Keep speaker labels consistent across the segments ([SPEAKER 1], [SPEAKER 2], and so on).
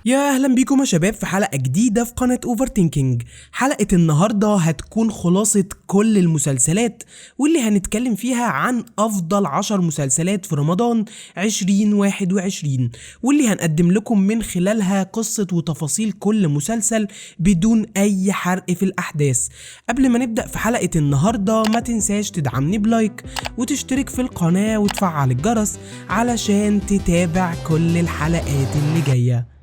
[SPEAKER 1] يا اهلا بيكم يا شباب في حلقة جديدة في قناة Overthinking. حلقة النهاردة هتكون خلاصة كل المسلسلات واللي هنتكلم فيها عن افضل 10 مسلسلات في رمضان 2021، واللي هنقدم لكم من خلالها قصة وتفاصيل كل مسلسل بدون اي حرق في الاحداث. قبل ما نبدأ في حلقة النهاردة ما تنساش تدعمني ب like وتشترك في القناة وتفعل الجرس علشان تتابع كل الحلقات اللي جاية.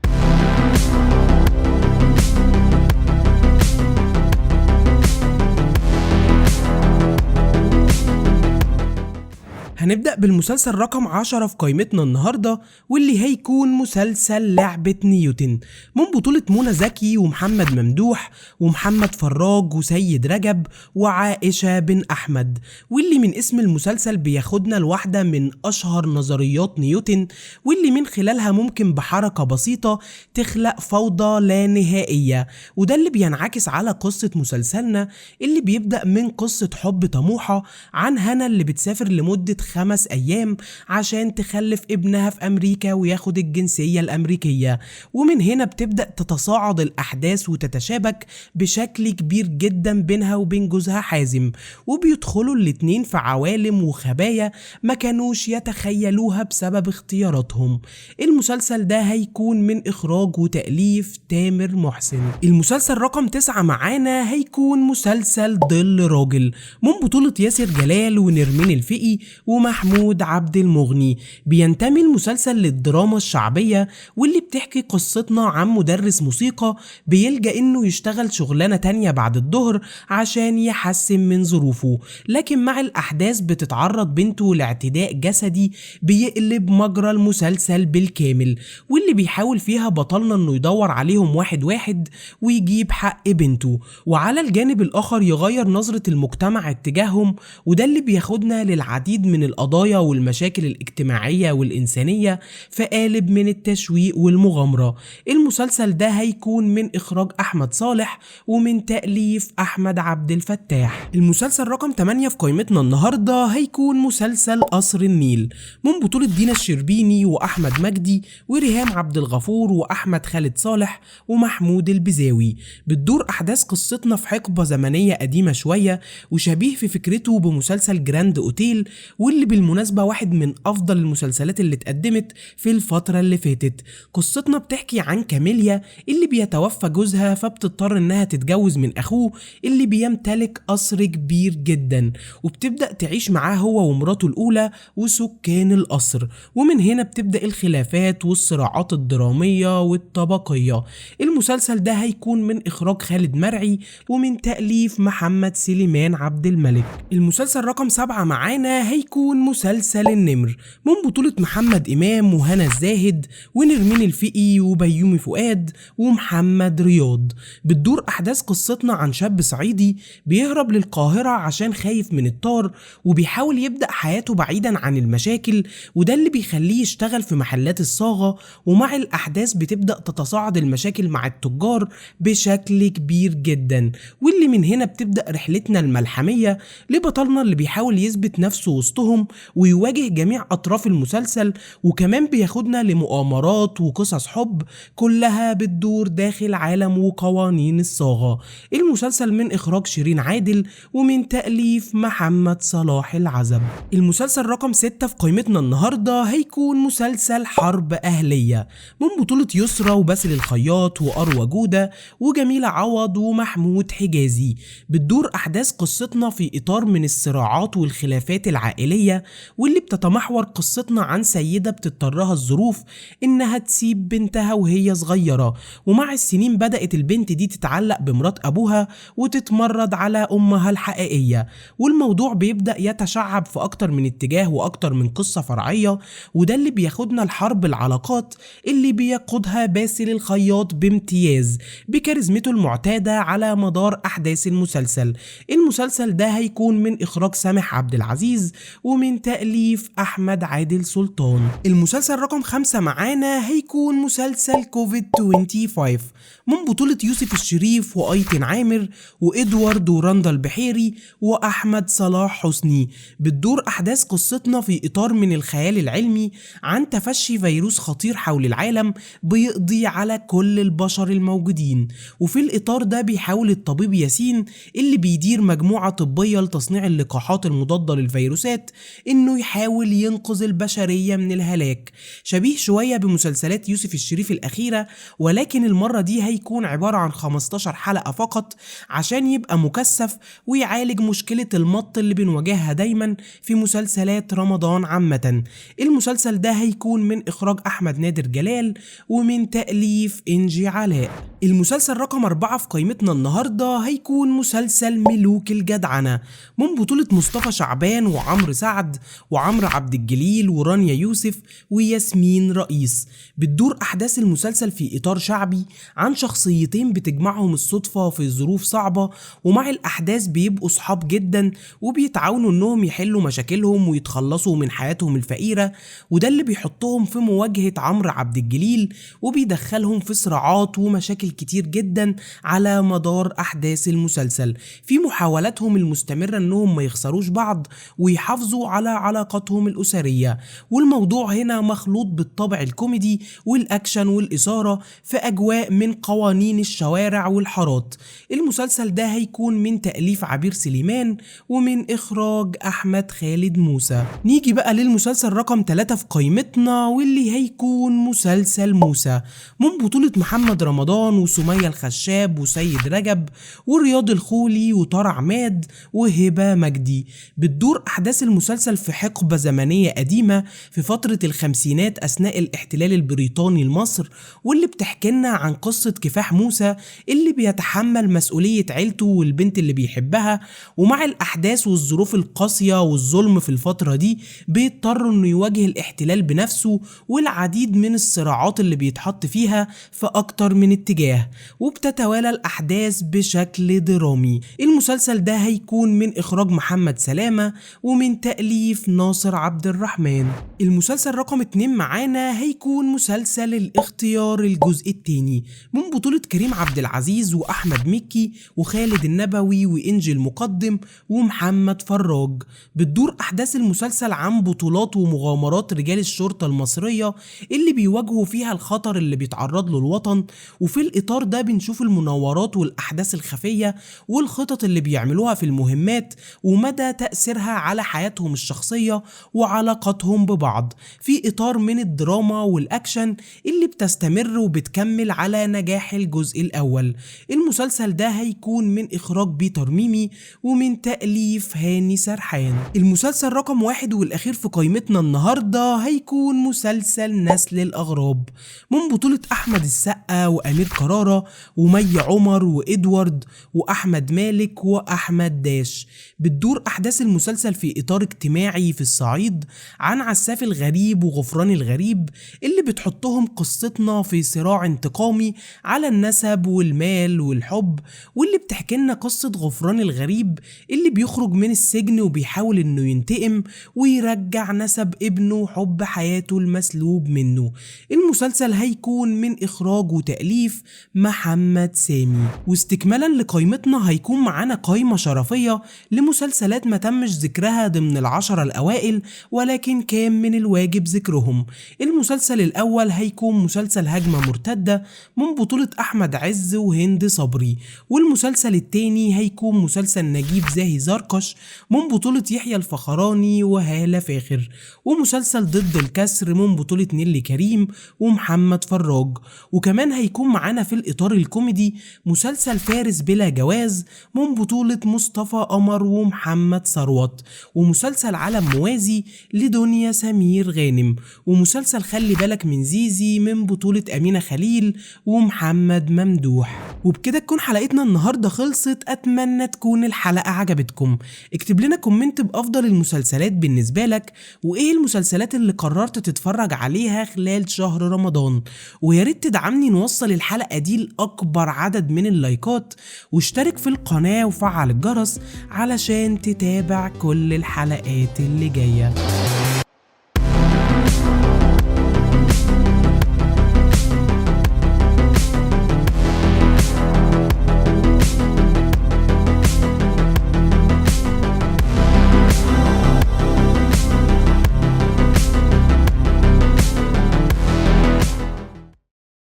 [SPEAKER 1] هنبدأ بالمسلسل رقم 10 في قائمتنا النهاردة، واللي هيكون مسلسل لعبة نيوتن، من بطولة منى زكي ومحمد ممدوح ومحمد فراج وسيد رجب وعائشة بن أحمد، واللي من اسم المسلسل بياخدنا لواحدة من أشهر نظريات نيوتن، واللي من خلالها ممكن بحركة بسيطة تخلق فوضى لا نهائية. وده اللي بينعكس على قصة مسلسلنا اللي بيبدأ من قصة حب طموحة عن هنا اللي بتسافر لمدة 5 أيام عشان تخلف ابنها في أمريكا وياخد الجنسية الأمريكية، ومن هنا بتبدأ تتصاعد الأحداث وتتشابك بشكل كبير جدا بينها وبين جوزها حازم، وبيدخلوا الاتنين في عوالم وخبايا ما كانوش يتخيلوها بسبب اختياراتهم. المسلسل ده هيكون من إخراج وتأليف تامر محسن. المسلسل رقم 9 معانا هيكون مسلسل ظل راجل، من بطولة ياسر جلال ونرمين الفقي ومحمود عبد المغني. بينتمي المسلسل للدراما الشعبية، واللي بتحكي قصتنا عن مدرس موسيقى بيلجأ انه يشتغل شغلانة تانية بعد الظهر عشان يحسن من ظروفه، لكن مع الأحداث بتتعرض بنته لاعتداء جسدي بيقلب مجرى المسلسل بالكامل، واللي بيحاول فيها بطلنا انه يدور عليهم واحد واحد ويجيب حق بنته، وعلى الجانب الآخر يغير نظرة المجتمع اتجاههم، وده اللي بياخدنا للعديد من القضايا والمشاكل الاجتماعية والإنسانية في قالب من التشويق والمغامرة. المسلسل ده هيكون من إخراج أحمد صالح ومن تأليف أحمد عبد الفتاح. المسلسل رقم 8 في قائمتنا النهاردة هيكون مسلسل قصر النيل، من بطولة دينا الشربيني وأحمد مجدي وريهام عبد الغفور وأحمد خالد صالح ومحمود البزاوي. بتدور أحداث قصتنا في حقبة زمنية قديمة شوية، وشبيه في فكرته بمسلسل جراند أوتيل، واللي بالمناسبة واحد من أفضل المسلسلات اللي اتقدمت في الفترة اللي فاتت. قصتنا بتحكي عن كاميليا اللي بيتوفى جوزها، فبتضطر انها تتجوز من اخوه اللي بيمتلك قصر كبير جدا، وبتبدأ تعيش معاه هو ومراته الأولى وسكان القصر، ومن هنا بتبدأ الخلافات والصراعات الدرامية والطبقية. المسلسل ده هيكون من إخراج خالد مرعي ومن تأليف محمد سليمان عبد الملك. المسلسل رقم 7 معانا هيكون مسلسل النمر، من بطولة محمد إمام وهنا الزاهد ونرمين الفقي وبيومي فؤاد ومحمد رياض. بتدور أحداث قصتنا عن شاب صعيدي بيهرب للقاهرة عشان خايف من الطار، وبيحاول يبدأ حياته بعيدا عن المشاكل، وده اللي بيخليه يشتغل في محلات الصاغة. ومع الأحداث بتبدأ تتصاعد المشاكل مع التجار بشكل كبير جدا، واللي من هنا بتبدأ رحلتنا الملحمية لبطلنا اللي بيحاول يثبت نفسه وسطهم ويواجه جميع أطراف المسلسل، وكمان بياخدنا لمؤامرات وقصص حب كلها بتدور داخل عالم وقوانين الصاغة. المسلسل من إخراج شيرين عادل ومن تأليف محمد صلاح العزب. المسلسل رقم 6 في قائمتنا النهاردة هيكون مسلسل حرب أهلية، من بطولة يسرا وباسل الخياط وأروى جودة وجميلة عوض ومحمود حجازي. بتدور أحداث قصتنا في إطار من الصراعات والخلافات العائلية، واللي بتتمحور قصتنا عن سيدة بتضطرها الظروف إنها تسيب بنتها وهي صغيرة، ومع السنين بدأت البنت دي تتعلق بمرات أبوها وتتمرد على أمها الحقيقية، والموضوع بيبدأ يتشعب في أكتر من اتجاه وأكتر من قصة فرعية، وده اللي بياخدنا لحرب العلاقات اللي بيقودها باسل الخياط بامتياز بكاريزمته المعتادة على مدار أحداث المسلسل. المسلسل ده هيكون من إخراج سامح عبد العزيز ومن ومن تأليف أحمد عادل سلطان. المسلسل رقم 5 معانا هيكون مسلسل كوفيد 25 من بطولة يوسف الشريف وأيتن عامر وإدوارد ورندا البحيري وأحمد صلاح حسني. بتدور أحداث قصتنا في إطار من الخيال العلمي عن تفشي فيروس خطير حول العالم بيقضي على كل البشر الموجودين، وفي الإطار ده بيحاول الطبيب ياسين اللي بيدير مجموعة طبية لتصنيع اللقاحات المضادة للفيروسات إنه يحاول ينقذ البشرية من الهلاك. شبيه شوية بمسلسلات يوسف الشريف الأخيرة، ولكن المرة دي هيكون عبارة عن 15 حلقة فقط عشان يبقى مكثف ويعالج مشكلة المط اللي بنواجهها دايما في مسلسلات رمضان عامة. المسلسل ده هيكون من إخراج أحمد نادر جلال ومن تأليف إنجي علاء. المسلسل رقم 4 في قائمتنا النهاردة هيكون مسلسل ملوك الجدعنة من بطولة مصطفى شعبان وعمرو سعد وعمرو عبد الجليل ورانيا يوسف وياسمين رئيس. بتدور أحداث المسلسل في إطار شعبي عن شخصيتين بتجمعهم الصدفة في ظروف صعبة، ومع الأحداث بيبقوا صحاب جدا وبيتعاونوا إنهم يحلوا مشاكلهم ويتخلصوا من حياتهم الفقيرة، وده اللي بيحطهم في مواجهة عمرو عبد الجليل وبيدخلهم في صراعات ومشاكل كتير جدا على مدار أحداث المسلسل في محاولاتهم المستمرة إنهم ما يخسروش بعض ويحافظوا على علاقاتهم الأسرية. والموضوع هنا مخلوط بالطابع الكوميدي والأكشن والإثارة في أجواء من قوانين الشوارع والحارات. المسلسل ده هيكون من تأليف عبير سليمان ومن إخراج أحمد خالد موسى. نيجي بقى للمسلسل رقم 3 في قائمتنا واللي هيكون مسلسل موسى من بطولة محمد رمضان وسمية الخشاب وسيد رجب ورياض الخولي وطارق عماد وهبة مجدي. بتدور أحداث المسلسل في حقبة زمنية قديمة في فترة الخمسينات أثناء الاحتلال البريطاني لمصر، واللي بتحكي لنا عن قصة كفاح موسى اللي بيتحمل مسؤولية عيلته والبنت اللي بيحبها، ومع الأحداث والظروف القاسية والظلم في الفترة دي بيضطر إنه يواجه الاحتلال بنفسه والعديد من الصراعات اللي بيتحط فيها في أكتر من اتجاه، وبتتوالى الأحداث بشكل درامي. المسلسل ده هيكون من إخراج محمد سلامة ومن تأليف ناصر عبد الرحمن. المسلسل رقم 2 معانا هيكون مسلسل الاختيار الجزء الثاني من بطولة كريم عبد العزيز وأحمد مكي وخالد النبوي وإنجي المقدم ومحمد فراج. بتدور أحداث المسلسل عن بطولات ومغامرات رجال الشرطة المصرية اللي بيواجهوا فيها الخطر اللي بيتعرض له الوطن، وفي الإطار ده بنشوف المناورات والأحداث الخفية والخطط اللي بيعملوها في المهمات ومدى تأثيرها على حياتهم الشخصية وعلاقاتهم ببعض، في إطار من الدراما والأكشن اللي بتستمر وبتكمل على نجاح الجزء الأول. المسلسل ده هيكون من إخراج بيتر ميمي ومن تأليف هاني سرحان. المسلسل رقم 1 والأخير في قائمتنا النهاردة هيكون مسلسل نسل الأغراب من بطولة أحمد السقا وأمير كرارة ومي عمر وإدوارد وأحمد مالك وأحمد داش. بتدور أحداث المسلسل في إطار اجتماعي في الصعيد عن عساف الغريب وغفران الغريب اللي بتحطهم قصتنا في صراع انتقامي على النسب والمال والحب، واللي بتحكي لنا قصة غفران الغريب اللي بيخرج من السجن وبيحاول انه ينتقم ويرجع نسب ابنه وحب حياته المسلوب منه. المسلسل هيكون من إخراج وتأليف محمد سامي. واستكمالا لقائمتنا هيكون معانا قائمة شرفية لمسلسلات ما تمش ذكرها ضمن 10 الأوائل ولكن كان من الواجب ذكرهم. المسلسل الأول هيكون مسلسل هجمة مرتدة من بطولة أحمد عز وهند صبري، والمسلسل التاني هيكون مسلسل نجيب زاهي زركش من بطولة يحيى الفخراني وهالة فاخر، ومسلسل ضد الكسر من بطولة نيلي كريم ومحمد فراج. وكمان هيكون معانا في الإطار الكوميدي مسلسل فارس بلا جواز من بطولة مصطفى قمر ومحمد ثروت، ومسلسل عالم موازي لدنيا سمير غانم، ومسلسل خلي بالك من زيزي من بطولة أمينة خليل ومحمد ممدوح. وبكده تكون حلقتنا النهاردة خلصت. أتمنى تكون الحلقة عجبتكم. اكتب لنا comment بأفضل المسلسلات بالنسبة لك، وإيه المسلسلات اللي قررت تتفرج عليها خلال شهر رمضان، وياريت تدعمني نوصل الحلقة دي لأكبر عدد من اللايكات، واشترك في القناة وفعل الجرس علشان تتابع كل الحلقات. الحلقات اللي جاية.